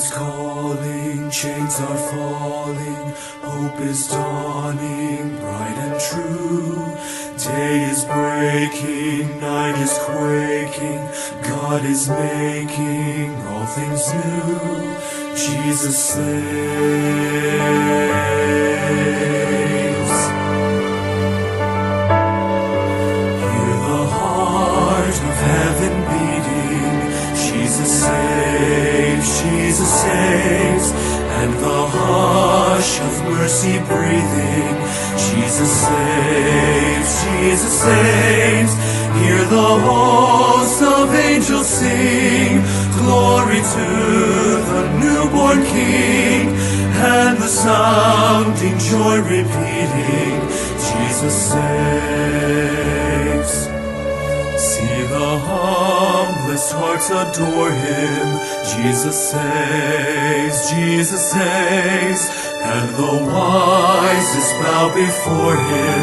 Heaven's calling, chains are falling, hope is dawning, bright and true. Day is breaking, night is quaking, God is making all things new. Jesus saves. Hear the heart of heaven beating. Jesus saves, Jesus saves, and the hush of mercy breathing. Jesus saves, Jesus saves. Hear the hosts of angels sing, glory to the newborn King, and the sounding joy repeating, Jesus saves. See the humblest hearts adore him. Jesus saves, Jesus saves, and the wisest bow before him.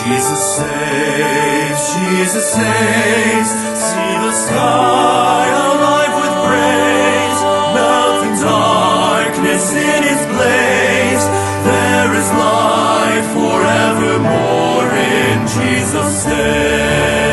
Jesus saves, Jesus saves. See the sky alive with praise, melting darkness in its blaze. There is life forevermore in Jesus saves.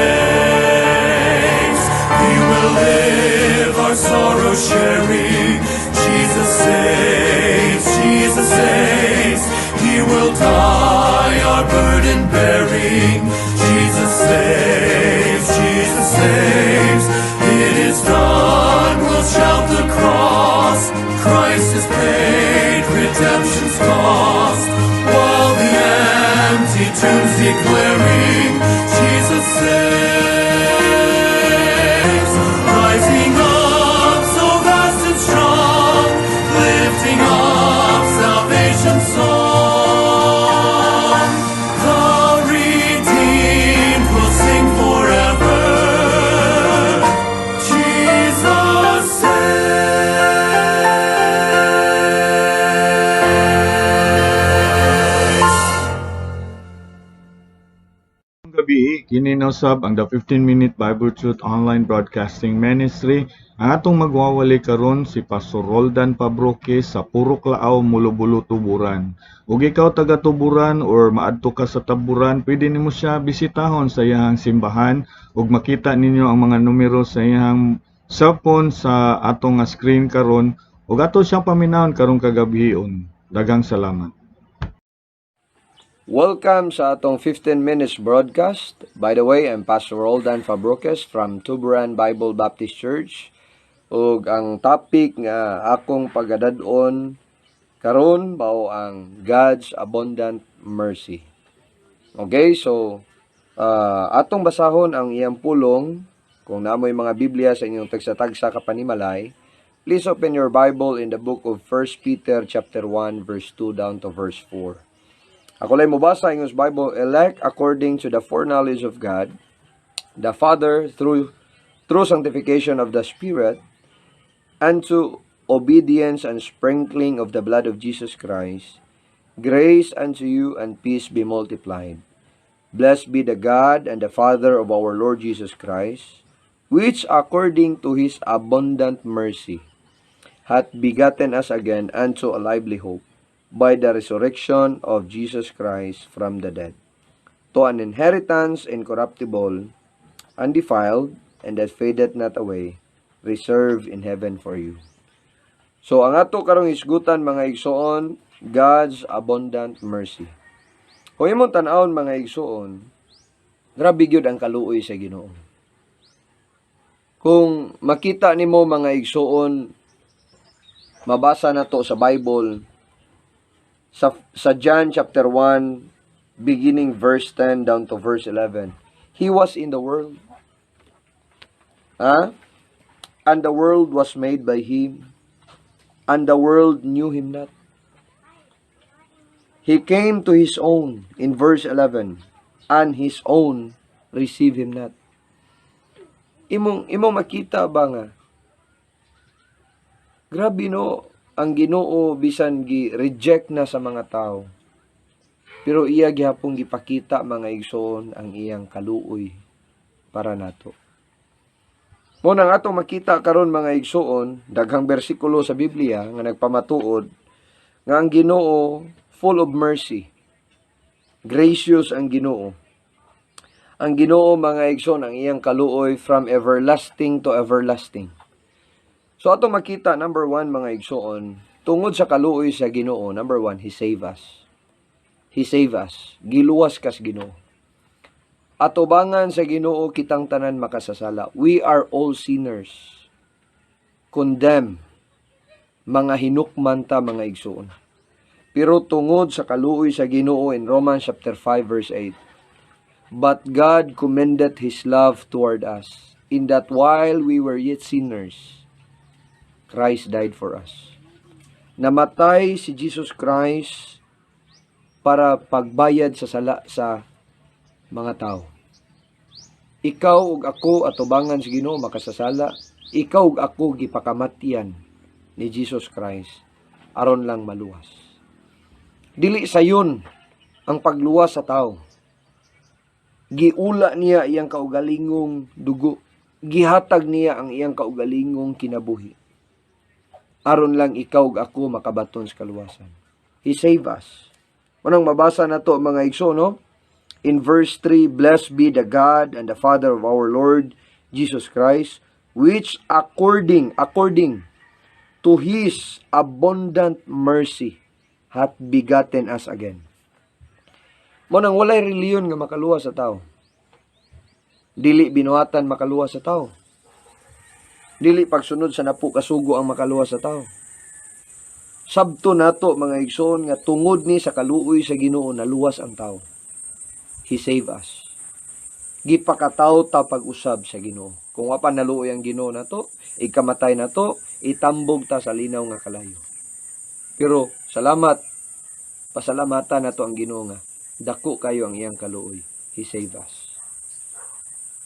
He will live our sorrow sharing. Jesus saves, Jesus saves. He will die our burden bearing. Jesus saves, Jesus saves. It is done, we'll shout the cross. Christ has paid redemption's cost. While the empty tomb's declaring, Jesus saves. Rising up so vast and strong, lifting up salvation's song. The redeemed will sing forever. Jesus saves. Gabii, kini na usab ang The 15 Minute Bible Truth Online Broadcasting Ministry. Ang atong magwawali karon si Pastor Roldan Pabroque sa Purok Laaw, Mulubulo, Tuburan. Ug ikaw taga Tuburan or maadto ka sa Tuburan, pwede nimo siya bisitahon sa iyang simbahan ug makita ninyo ang mga numero sa iyang cellphone sa atong nga screen karon ug ato siyang paminawon karong kagabion. Daghang salamat. Welcome sa atong 15 minutes broadcast. By the way, I'm Pastor Roldan Fabroques from Tuburan Bible Baptist Church. Ug ang topic nga akong pagadad-on karon mao ang God's abundant mercy. Okay, so atong basahon ang iyang pulong. Kung naa moy mga Biblia sa inyong tagsa-tagsa ka panimalay, please open your Bible in the book of 1 Peter chapter 1 verse 2 down to verse 4. Ako lang mobasa ingon sa Bible, elect according to the foreknowledge of God, the Father through sanctification of the Spirit, and to obedience and sprinkling of the blood of Jesus Christ, grace unto you and peace be multiplied. Blessed be the God and the Father of our Lord Jesus Christ, which according to his abundant mercy hath begotten us again unto a lively hope by the resurrection of Jesus Christ from the dead, to an inheritance incorruptible, undefiled, and that fadeth not away, reserved in heaven for you. So ang ato karong hisgutan, mga igsoon, God's abundant mercy. Kung imong tan-awon, mga igsoon, grabe gyud ang kaluoy sa Ginoo. Kung makita nimo, mga igsoon, mabasa na to sa Bible sa John chapter 1 beginning verse 10 down to verse 11. He was in the world. Ha? And the world was made by him, and the world knew him not. He came to his own in verse 11, and his own received him not. Imong makita ba nga grabe no ang Ginoo, bisan gi reject na sa mga tao, pero iya gihapong gipakita, mga igsoon, ang iyang kaluoy para nato. Mao nang atong makita karon, mga igsuon, daghang bersikulo sa Biblia nga nagpamatuod nga ang Ginoo full of mercy. Gracious ang Ginoo. Ang Ginoo, mga igsoon, ang iyang kaluoy from everlasting to everlasting. So ato makita, number one, mga igsoon, tungod sa kaluoy sa Ginoo, number one, He save us. He save us. Giluwas kas Ginoo. Atubangan sa Ginoo, kitang tanan makasasala. We are all sinners. Condemn. Mga hinukman ta, mga igsoon. Pero tungod sa kaluoy sa Ginoo, in Romans chapter 5 verse 8, "But God commended His love toward us, in that while we were yet sinners, Christ died for us." Namatay si Jesus Christ para pagbayad sa sala sa mga tao. Ikaw ug ako, atubangan sa Ginoo makasasala. Ikaw ug ako gipakamatyan ni Jesus Christ aron lang maluwas. Dili sayon ang pagluwas sa tao. Giula niya iyang kaugalingong dugo. Gihatag niya ang iyang kaugalingong kinabuhi aron lang ikaw ug ako makabaton sa kaluwasan. He save us. Unang mabasa na to, mga igsoon, no? In verse 3, "Blessed be the God and the Father of our Lord Jesus Christ, which according to His abundant mercy hath begotten us again." Mao nang walay reliyon nga makaluwas sa tao. Dili binuhatan makaluwas sa tao. Dili pagsunod sa napo kasugo ang makaluwas sa tao. Sabto nato, mga igsoon, nga tungod ni sa kaluoy sa Ginoo naluwas ang tao. He save us. Gipakataw ta pag-usab sa Ginoo. Kung wa pa naluoy ang Ginoo nato, ikamatay nato, itambog ta sa linaw nga kalayo. Pero salamat, pasalamatan nato ang Ginoo nga dako kayo ang iyang kaluoy. He save us.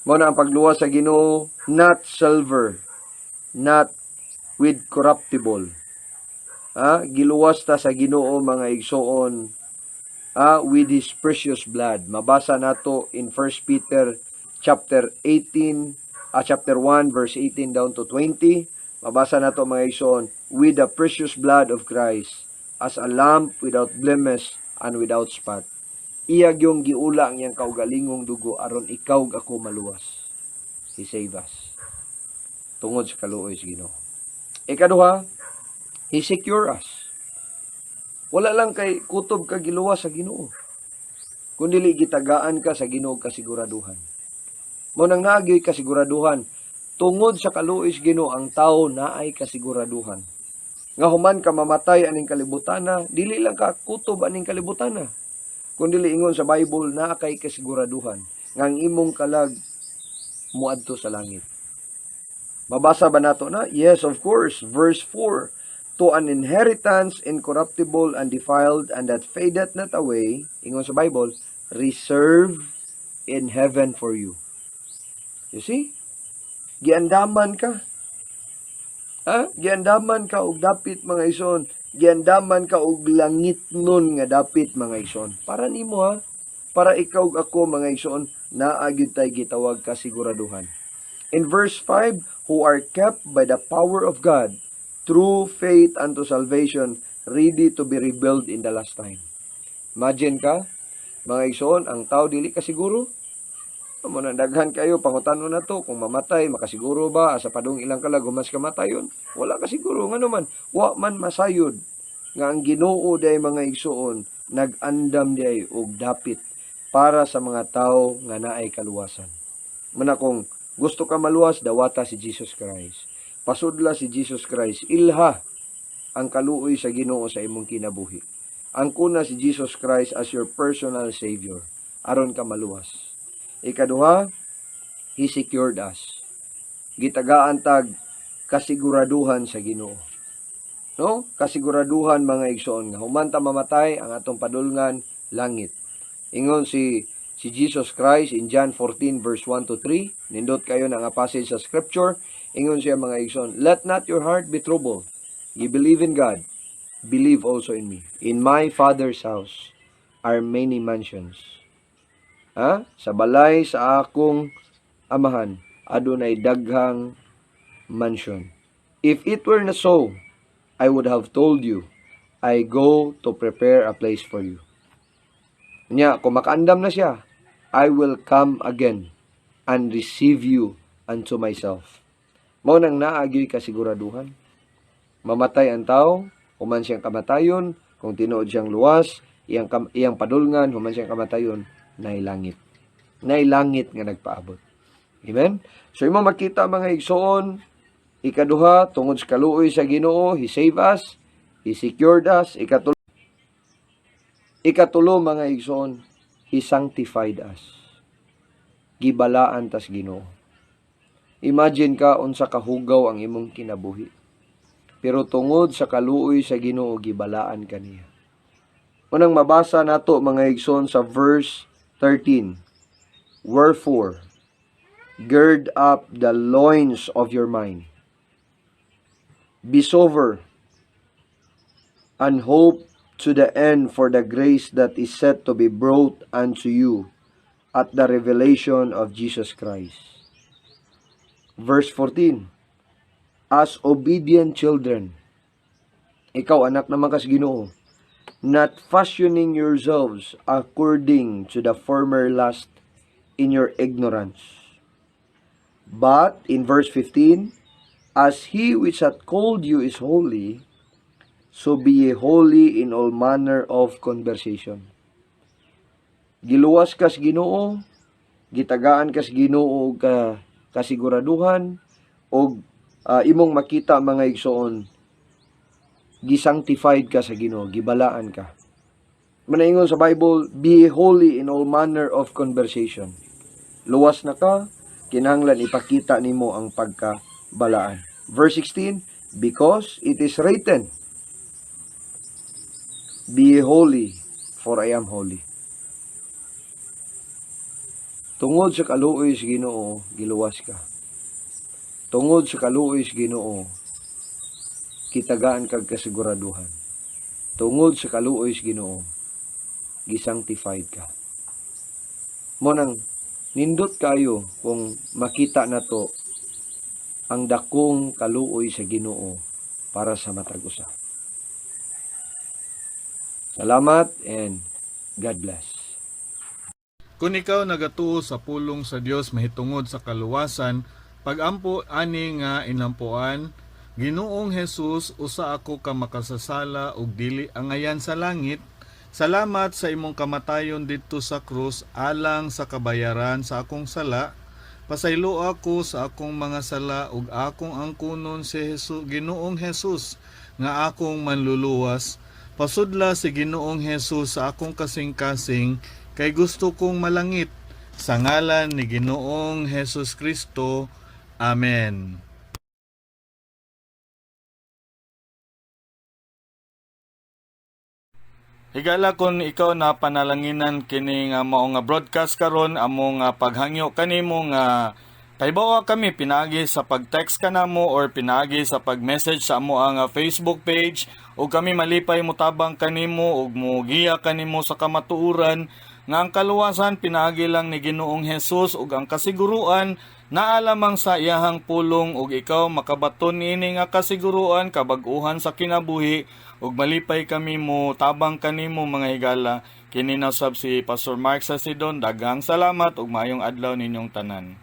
Mao na ang pagluwas sa Ginoo, not silver, not with corruptible. Ah, giluwas ta sa Ginoo, mga igsoon, with His precious blood. Mabasa nato in 1 Peter chapter 18, chapter 1 verse 18 down to 20. Mabasa nato, mga igsoon, with the precious blood of Christ as a lamb without blemish and without spot. Iya gyung giula ang iyang kaugalingong dugo aron ikaw ug ako maluwas. He save us. Tungod sa kaluoy sa Ginoo. Ikaduha, He secure us. Wala lang kay kutob ka giluwas sa Ginoo, kun dili gitagaan ka sa Ginoo kasiguraduhan. Mao nang naa gyoy kasiguraduhan. Tungod sa kaluoy sa Ginoo, ang tao naay kasiguraduhan. Nga human ka mamatay aning kalibutana, dili lang ka kutob aning kalibutana. Kun dili ingon sa Bible, naa kay kasiguraduhan nga ang imong kalag muadto sa langit. Mabasa ba nato na? Yes, of course. Verse 4, "To an inheritance incorruptible and defiled and that fadeth not away," ingon sa Bible, "reserve in heaven for you." You see? Giandaman ka. Ha? Giandaman ka og dapit, mga igsoon. Giandaman ka og langitnon nga dapit, mga igsoon. Para nimo ha. Para ikaw ug ako, mga igsoon, naa gyud tay gitawag kasiguraduhan. In verse 5, "Who are kept by the power of God through faith unto salvation, ready to be revealed in the last time." Imagine ka, mga igsoon, ang tao dili ka siguro. Mao na daghan kayo pangutano na to kung mamatay makasiguro ba sa padung ilang kalag human kamatayon? Wala ka siguro. Ngano man wa man masayod nga ang Ginoo day, mga igsoon, nag-andam day og dapit para sa mga tao nga naay kaluwasan. Mao na kung gusto ka maluwas, dawata si Jesus Christ. Pasudla si Jesus Christ. Ilha ang kaluoy sa Ginoo sa imong kinabuhi. Angkona si Jesus Christ as your personal Savior aron ka maluwas. Ikaduha, He secured us. Gitagaan tag kasiguraduhan sa Ginoo. No? Kasiguraduhan, mga igsoon, nga human ta mamatay, ang atong padulngan langit. Ingon si Jesus Christ in John 14 verse 1 to 3, nindot kayo na nga passage sa scripture. Ingon siya, mga igsoon, "Let not your heart be troubled. Ye believe in God, believe also in me. In my Father's house are many mansions." Ha? Sa balay sa akong amahan adunay daghang mansion. If it were not so, I would have told you, I go to prepare a place for you. Nya, kung makaandam na siya, I will come again and receive you unto myself. Mao nang naa gyoy kasiguraduhan. Mamatay ang tao, human siyang kamatayon, kung tinuod siyang luwas, iyang padulngan, human siyang kamatayon, naay langit. Naay langit nga nagpaabot. Amen? So imo makita, mga igsoon, ikaduha, tungod sa kaluoy sa Ginoo, He saved us, He secured us. Ikatulo, mga igsoon, He sanctified us. Gibalaan tas Ginoo. Imagine ka unsa kahugaw ang imong kinabuhi. Pero tungod sa kaluoy sa Ginoo, gibalaan ka niya. Unang mabasa nato, mga igsoon, sa verse 13. Wherefore, gird up the loins of your mind. Be sober and hope to the end for the grace that is set to be brought unto you at the revelation of Jesus Christ. Verse 14. As obedient children, ikaw anak naman kas Ginoo, not fashioning yourselves according to the former lust in your ignorance. But, in verse 15, as he which hath called you is holy, so be ye holy in all manner of conversation. Giluwas kas Ginoo, gitagaan kas Ginoo og ka kasiguraduhan og imong makita, mga igsoon, gisanctified ka sa Ginoo, gibalaan ka. Manaingon sa Bible, be holy in all manner of conversation. Luwas na ka, kinahanglan ipakita nimo ang pagkabalaan. Verse 16, because it is written, be holy, for I am holy. Tungod sa kaluoy sa Ginoo, giluwas ka. Tungod sa kaluoy sa Ginoo, gitagaan kag kasiguraduhan. Tungod sa kaluoy sa Ginoo, gisanctified ka. Mao nang nindot kayo kung makita nato ang dakong kaluoy sa Ginoo para sa matag usa. Salamat and God bless. Kung ikaw nagatuo sa pulong sa Dios mahitungod sa kaluwasan, pagampo ani nga inampuan: Ginoong Jesus, usa ako ka makasasala ug dili angayan sa langit. Salamat sa imong kamatayon didto sa krus alang sa kabayaran sa akong sala. Pasaylo ako sa akong mga sala ug akong angkunon si Jesus, Ginoong Jesus, nga akong manluluwas. Pasudla si Ginoong Jesus sa akong kasing-kasing kay gusto kong malangit. Sa ngalan ni Ginoong Jesus Kristo. Amen. Higala, kung ikaw na panalanginan kini nga mao nga broadcast karon, amo nga paghangyo kanimo nga pahibawa kami pinaagi sa pag-text kanamo or pinaagi sa pag-message sa amo ang Facebook page ug kami malipay motabang kanimo ug mogiya kanimo sa kamatuoran nga ang kaluwasan pinaagi lang ni Ginoong Hesus ug ang kasiguruan naa lamang sa iyahang pulong ug ikaw makabaton niini nga kasiguruan, kabag-uhan sa kinabuhi, ug malipay kami mo tabang kanimo, mga higala. Kini na sab si Pastor Mark Sasidon. Daghang salamat ug maayong adlaw ninyong tanan.